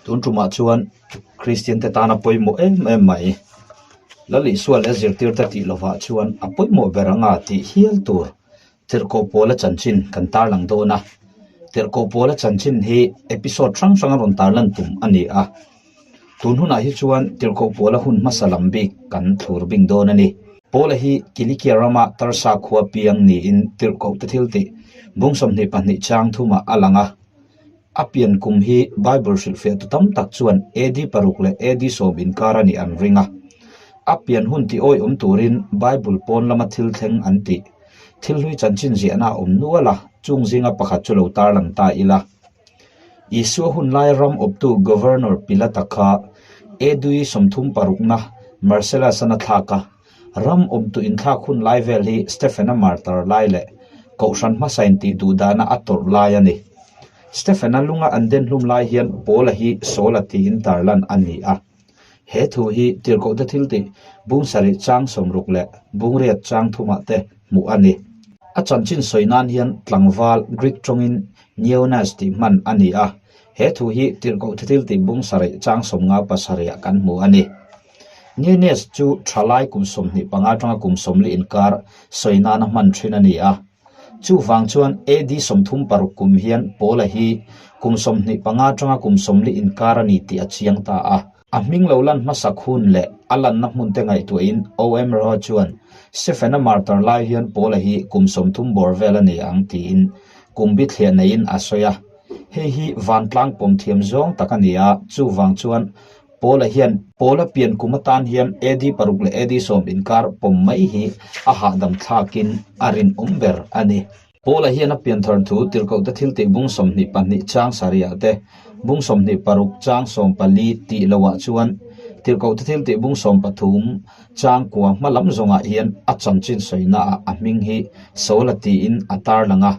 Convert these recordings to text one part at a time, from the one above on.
Tun tumah chuan Kristian te tana pawimawh em em mai Lal Isua leh a zirtirte tih lovah chuan a pawimawh ber anga tih hial tur Tirhkoh Pawla chanchin kan tarlang dawn a. Tirhkoh Pawla chanchin hi episode hrang hranga rawn tarlan tum a ni a. Tun hunah hi chuan Tirhkoh Pawla hun hmasa lam bik kan thlur bing dawn a ni. Pawla hi Kilikia rama Tarsa khua piang niin Tirhkoh te thil tih bung 22 chang thumah a lang a. A pian kum hi Bible hrilhfiahtu tam tak chuan AD paruk leh AD sawm inkar a nih an ring a. A pian hun tih awihawm turin Bible pawn lama thil thleng an tih. Thil hlui chanchin ziahna a awm nual a, chung zinga pakhat chu lo tarlang ta ila. Isua hun lai ram awptu Governor Pilata kha AD 36na Marcellus-an a thlak a, ram awmtu inthlak hun lai vel hi Stephen-a martyr lai leh Kohhran hmasa intih duh dana a tawrh lai a ni. Stephen-a lunga an den hlum lai hian Paula hi Saul-a tiin tarlan a ni a. He thu hi tirhkohte thil tih bung sarih chang 60 leh bung riat chang thumah te hmuh a ni. A chanchin sawi nan hian tlangval Greek tawngin Neonas tih hman a ni a, he thu hi tirhkohte thil tih bung sarih chang 50 pasarihah kan hmu a ni. Neonas chu thalai kum 25 atanga kum 40 inkar sawi nana hman thin a ni a. Chuvang chuan AD 36 kum hian Paula hi kum 25 atanga kum 40 inkar a ni tih a chiang ta a. A hming lo lan hmasak hun leh a lanna hmun te ngaihtuahin OM Roa chuan Stephen-a martyr lai hian Paula hi kum 30 bawr vel a ni ang tiin kum bithliah neiin a sawi a. Hei hi vantlang pawm thiam zawng tak a ni a, chuvang chuan Paula hian Paula pian kum atan hian AD paruk leh AD sawm inkar pawm mai hi a hahdam thlakin a rinawm ber a ni. Paula hian a pian thar thu tirhkohte thil tih bung 22 chang sarihah te, bung 26 chang 14 tih lohah chuan tirhkohte thil tih bung 13 chang kua hma lam zawngah hian a chanchin sawinaah a hming hi Saula tiin a tarlang a.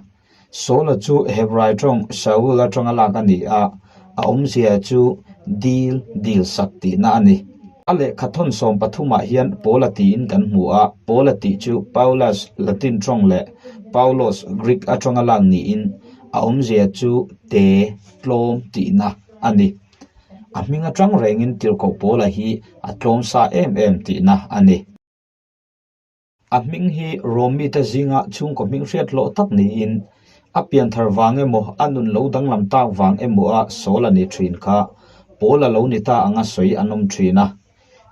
Saula chu Hebrai tawng Saul atanga lak a ni a, a awmzia chu dil, dil sak tihna a ni. A lehkha thawn 13 ah hian Paula tiin kan hmu a, Paula tih chu Paulus, Latin tawng leh Paulos, Greek atanga lak niin a awmzia chu te, tlawm tihna a ni. A hming atang rengin tirhkoh Paula hi a tlawm sa em em tihna a ni. A hming hi Rom mite zinga chhungkaw hming hriat hlawh tak niin, a pianthar vang emaw, a nun lo danglam tak vang emaw a Saul a ni thin kha Paul a lo ni ta anga sawi an awm thin a.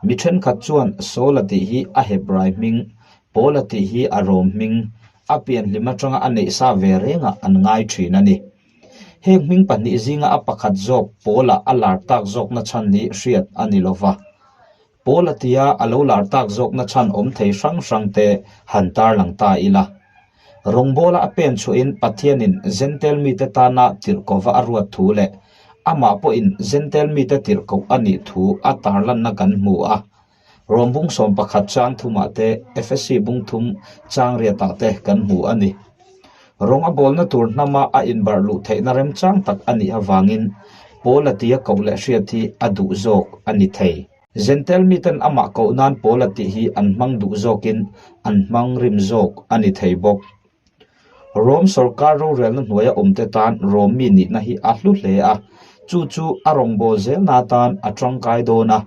Mi thenkhat chuan Saul a tih hi a Hebrai hming, Paul a tih hi a Rom hming, a pianhlim atanga a neih sa ve rengah an ngai thin a ni. Heng hming pahnih zinga a pakhat zawk Paul-a a lar tak zawkna chhan hi hriat a ni lova. Paul a tia a lo lar tak zawkna chhan awm thei hrang hrang te han tarlang ta ila. Rawngbawla a pen chhuahin Pathianin Jentail mite tana tirhkova a ruat thu leh amah pawhin Jentail mite tirhkoh a nih thu a tarlanna kan hmu a. Rom bung 11 chang thumah te, Efesi bung thum chang riatah te kan hmu a ni. Rawng a bawlna tur hnama a inbarh luh theihna remchang tak a nih avangin Paul a tia koh leh hriat hi a duh zawk a ni thei. Jentail miten amah koh nan Paul a tih hi an hmang duh zawkin an hmang rim zawk a ni thei bawk. Rom sorkar rorelna hnuaia awmte tan Rom mi nihna hi a hlu hle a, chu chu a rawngbâwl zelna atan a tangkai dawn a,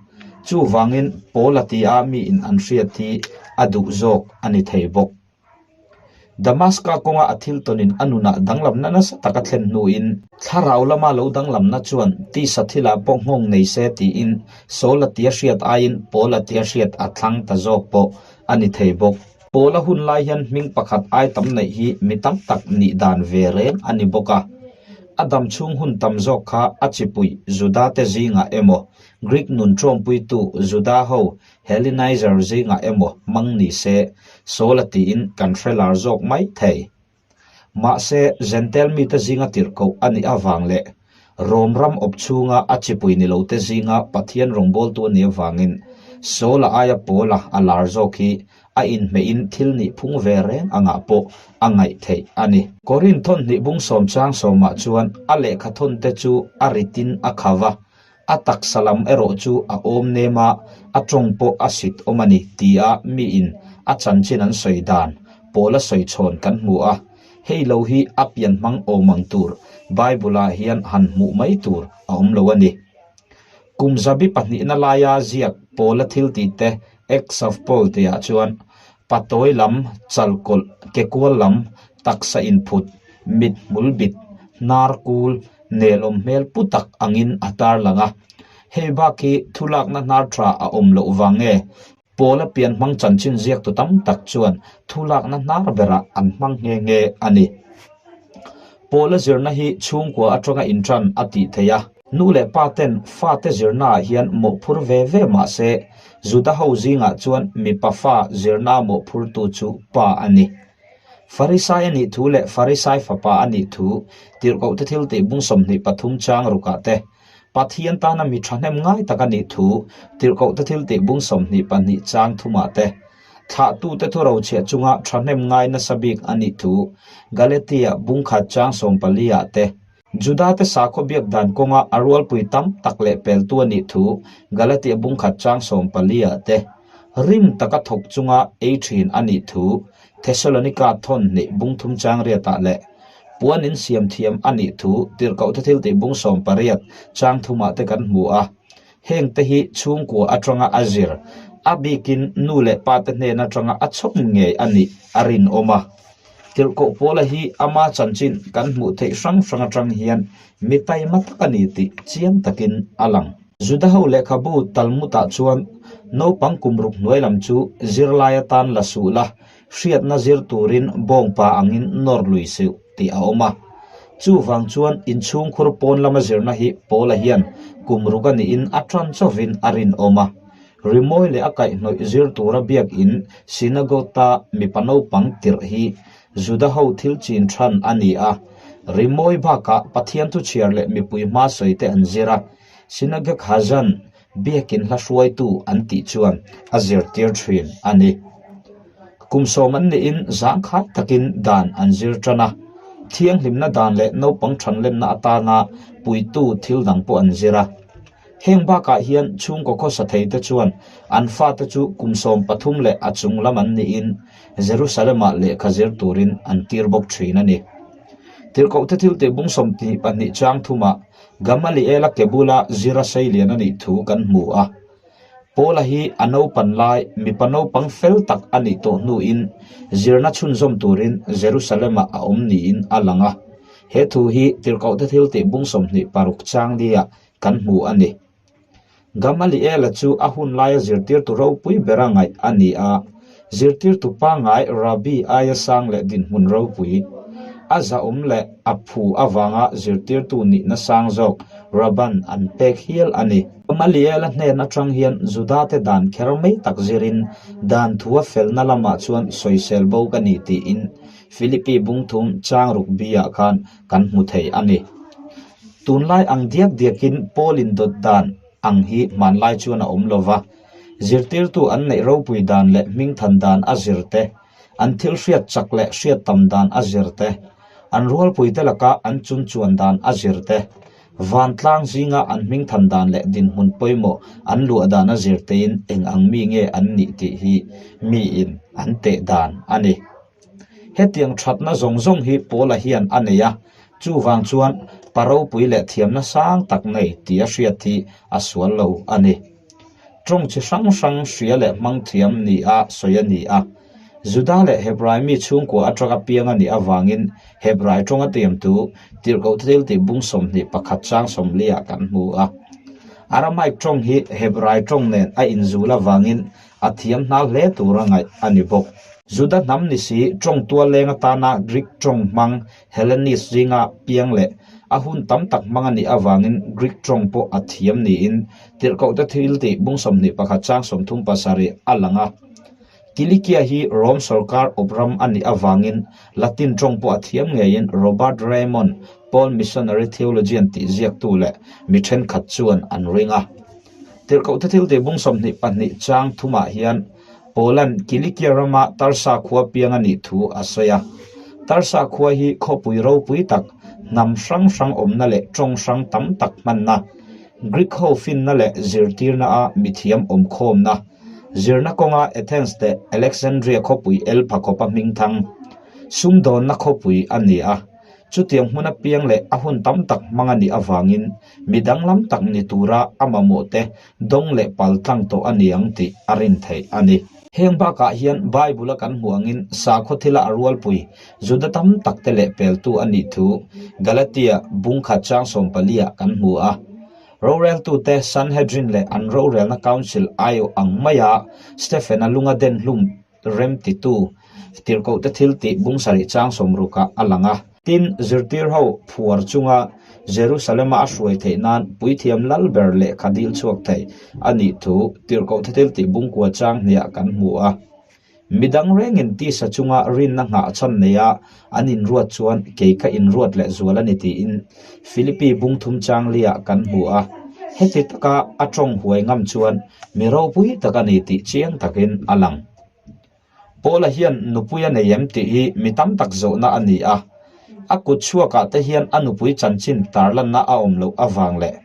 chuvangin Paul a tia miin an hriat hi a duh zawk a ni thei bawk. Damaska kawnga a thil tawnin a nunah danglamna nasa tak a thlen hnuin, thlarau lama lo danglamna chuan tisa thilah pawh nghawng nei se tiin Saul-a tia hriat aiin Paul-a tia hriat a thlang ta zawk pawh a ni thei bawk. Paul-a hun lai hian hming pakhat ai tam neih hi mi tam tak nih dan ve reng a ni bawk a. A dam chhung hun tam zawk kha a chipui Juda-te zingah emaw, Greek nun ṭawmpuitu Juda ho Hellenizer zingah emaw hmang ni se, Saul a tiin kan hre lar zawk mai thei. Mahse, Jentail mite zinga tirhkoh a nih avang leh Rom ram awp chhunga a chipui ni lote zinga Pathian rawngbawltu a nih avangin Saul-a aia Paul-a a lar zawk hi a inhmehin thil nih phung ve reng angah pawh a ngaih theih a ni. Korinth thawn hnih bung sawm chang sawmah chuan a lehkha thawnte chu a ritin a kha va, A taksa lam erawh chu a awm nem a, a tawng pawh a sit awm a ni, tia miin a chanchin an sawi dan Paula sawi chhawn kan hmu a. Hei lo hi a pian hmang awm ang tur Bible-ah hian han hmuh mai tur a awm lo a ni. Kum zabi pahnihna laia ziak Paula thil tihte Acts of Paul tihah chuan patawi lam, chalkawlh, kekual lam, taksa inphut, mit hmul bit, hnar kul, nelawm hmel pu tak angin a tarlang a. Hei bak hi thulakna hnar tha a awm loh vang nge? Paula pian hmang chanchin ziaktu tam tak chuan thulakna hnar berah an hmang nghe nghe a ni. Paula zirna hi chhungkua atanga inṭan a tih theih a. Nu leh pa ten fate zirnaah hian mawhphur ve ve mah se, Juda ho zingah chuan mipa fa zirnaa mawhphurtu chu pa a ni. Farisai a nih thu leh Farisai fapa a nih thu Tirhkohte thiltih bung 23 chang rukah te, Pathian tana mi thahnem ngai tak a nih thu Tirhkohte thiltih bung 22 chang thumah te, Thlahtute thu rochhiah chunga thahnem ngai nasa bik a nih thu Galatia bung khat chang 14 ah te, Judate sakhaw biak dan kawnga a rualpui tam tak leh peltu a nih thu Galatia bung khat chang 14 ah te, rim taka thawk chunga ei thin a nih thu Thesalonika thawn hnih bung thum chang riatah leh puan in siam thiam a nih thu Tirhkohte thiltih bung 18 chang thumah te kan hmu a. Heng te hi chhungkua atanga a zir, a bikin nu leh pa te hnen atanga a chhawm ngei a nih a rinawm a. Tirhkoh Paula hi ama chanchin kan hmuh theih hrang hrang atang hian mi taima tak a ni tih chiang takin a lang. Juda ho lehkhabu Talmud-ah chuan naupang kum ruk hnuai lam chu zirlai atan la suh la, hriatna zir turin bawngpa angin nawr lui suh tih a awm a. Chuvang chuan inchhungkhur pawn lama zirna hi Paula hian kum ruk a niin a tan chauhin a rinawm a. Rimawi leh a kaihhnawih zir tura biakin synagogue-a mipa naupang tirh hi Juda ho thil chin than a ni a. Rimawi bakah Pathian thuchhiar leh mipui hma sawi te an zir a, synagogue hazan biakin hla hruaitu an tih chuan a zirtir thin a ni. Kum sawm an nihin zangkhai takin dan an zir tan a, thianghlimna dan leh naupang thanlenna atana puitu thil dang pawh an zir a. Heng bakah hian chhungkaw khawsa theite chuan an fate chu kum 13 leh a chung lam an niin Jerusalem-ah lehkha zir turin an tir bawk thin a ni. Tirhkohte thiltih bung 22 chang thumah Gamaliela ke bula zira seilian a nih thu kan hmu a. Paula hi a naupan lai mipa naupang fel tak a nih tawh hnuin zirna chhunzawm turin Jerusalem-ah a awm niin a lang a. He thu hi Tirhkohte thiltih bung 26 chang lia kan hmu a ni. Gamaliela chu a hun laia zirtirtu ropui bera ngaih a ni a, zirtirtu pangngai Rabbi aia sang leh dinhmun ropui, a zahawm leh a phu avanga zirtirtu nihna sang zawk Rabban an pek hial a ni. Gamaliela hnen atang hian Judate dan kher mai tak zirin dan thua felna lamah chuan sawisel bo ka ni tiin Philippi bungthum chang rukbi-ah khan kan hmu thei a ni. Tunlai ang diak diakin Paul in dawt dan ang hi hmanlai chuan a awm lo va, zirtirtu an neih ropui dan leh hmingthan dan a zir te, an thil hriat chak leh hriat tam dan a zir te, an rualpuite laka an chun chuan dan a zir te, vantlang zinga an hmingthan dan leh dinhmun pawimawh an luah dan a zir tein eng ang mi nge an nih tih hi miin an teh dan a ni. Hetiang thatna zawng zawng hi Paula hian a nei a, chuvang chuan pa ropui leh thiamna sang tak nei tih a hriat hi a sual lo a ni. Tawng chi hrang hrang hria leh hmang thiam ni a sawi a ni a. Juda leh Hebrai mi chhungkua atanga piang a nih avangin Hebrai tawnga tiamtu Tirhkoh thil tih bung 21 chang 40 ah kan hmu a. Aramaic tawng hi Hebrai tawng nen a inzul avangin a thiam hnal hle tura ngaih a ni bawk. Juda hnam ni si tawng tual leng atana Greek tawng hmang Hellenist zinga piang leh a hun tam tak hmang a nih avangin Greek tawng pawh a thiam niin Tirhkohte thil tih bung 21 chang 37 a lang a. Kilikia hi Rome sorkar awp ram a nih avangin Latin tawng pawh a thiam ngeiin Robert Raymond, Paul Missionary Theologian tih ziaktu leh mi thenkhat chuan an ring a. Tirhkohte thil tih bung 22 chang thumah hian Paula'n Kilikia rama Tarsa khua piang a nih thu a sawi a. Tarsa khua hi khawpui ropui tak, hnam hrang hrang awmna leh tawng hrang tam tak hmanna, Greek ho finna leh zirtirna a mithiam awmkhawmna, zirna kawnga Athens leh Alexandria khawpui el pha khawpa hmingthang, sumdawnna khawpui a ni a. Chutiang hmun apiang leh a hun tam tak hmang a nih avangin mi danglam tak ni tura a mamawhte dawng leh pal tlang tawh a ni ang tih a rin theih a ni. Heng bakah hian Bible-a kan hmuh angin sakhaw thila a rualpui Juda tam takte leh peltu a nih thu Galatia bungkhat chang sawmpaliah kan hmu a. Roreltute Sanhedrin leh an rorelna council aiawh ang maia Stephen-a lunga den hlum remtitu tirhkohte thil tih bung sarih chang sawmrukah a lang a. Tin, zirtir ho phuar chunga Jerusalem-a a hruai theih nan puithiam lal ber lehkha dil chhuak thei a nih thu tirhkohte thil tih bungkua chang hniah kan hmu a. Midang rengin tisa chunga rinna nghah chhan neia an inruat chuan kei ka inruat leh zual a ni tiin Philippi bung thum chang liah kan hmu a. Heti taka a tawng huai ngam chuan mi ropui tak a ni tih chiang takin a lang. Paula hian nupui a nei em tih hi mi tam tak zawhna a ni a. A kut chhuakah te hian a nupui chanchin tarlanna a awm loh avang leh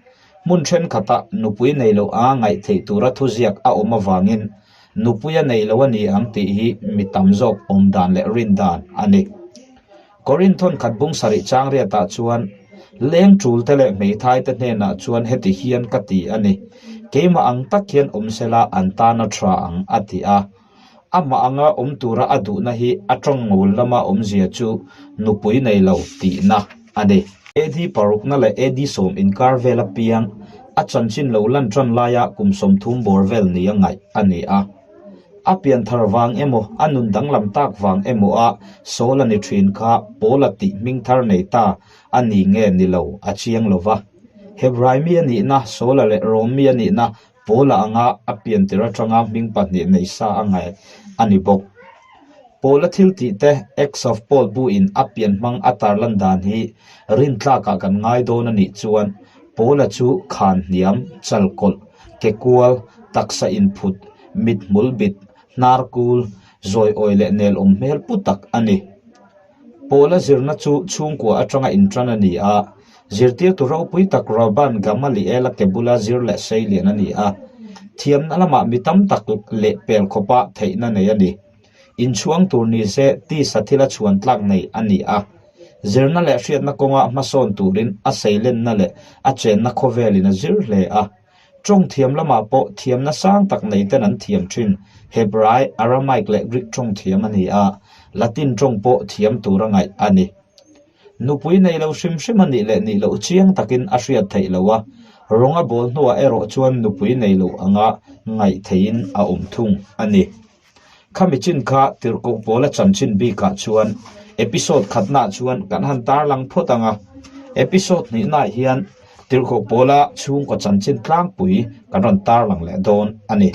hmun thenkhatah nupui nei loh anga ngaih theih tura thuziak a awm avangin Nupui a nei lo a ni ang tih hi mi tam zawk awm dan leh rin dan a ni. Korinthon khat bung sarih chang riatah chuan, Leng tul te leh hmeithai te hnenah chuan heti hian ka ti a ni, keimah ang tak hian awm sela an tan a tha ang a ti a. Amah anga awm tura a duhna hi a tawng ngul lama awmzia chu nupui nei lo tihna a ni. AD parukna leh AD sawm inkar vel apiang a chanchin lo lan tan laia kum 30 bawr vel nia ngaih a ni a. A pian thar vang emaw, a nun danglam tak vang emaw a Saul a ni thin kha Paula tih hming thar nei ta a ni nge ni lo a chiang lo va. Hebrai mi a nihna Saula leh Rom mi a nihna Paula anga a pian tir atanga hming pahnih nei sa a ngaih a ni bawk. Paula thil tih te Acts of Paul bu in a pian hmang a tarlan dan hi rintlakah kan ngai dawn a nih chuan Paula chu khan hniam, chalkawlh, ke kual, taksa inphut, mithmul bit, hnar kul, zawiawi leh nelawm hmel pu tak a ni. Paula zirna chu chhungkua atanga intan a ni a, zirtirtu ropui tak Rabban Gamaliel-a ke bula zir leh seilian a ni a. Thiamna lamah mi tam tak leh pel khawpa theihna nei a ni. Inchhuang tur ni se tisa thila chhuan tlak nei a ni a. Zirna leh hriatna kawnga hmasawn turin a seilenna leh a chenna khawvelin a zir hle a. Tawng thiam lamah pawh thiamna sang tak nei ten an thiam thin. Hebrai, Aramaic leh Greek tawng thiam a ni a, Latin tawng pawh thiam tura ngaih a ni. Nupui nei lo hrim hrim a nih leh nih loh chiang takin a hriat theih lo a, rawng a bawl hnuah erawh chuan nupui nei lo anga ngaih theihin a awm thung a ni. Khami chin kha tirhkoh pawla chanchin bikah chuan episode khatnaah chuan kan han tarlang phawt ang a, episode hnihnaah hian tirhkoh pawla chhungkaw chanchin tlangpui kan rawn tarlang leh dawn a ni.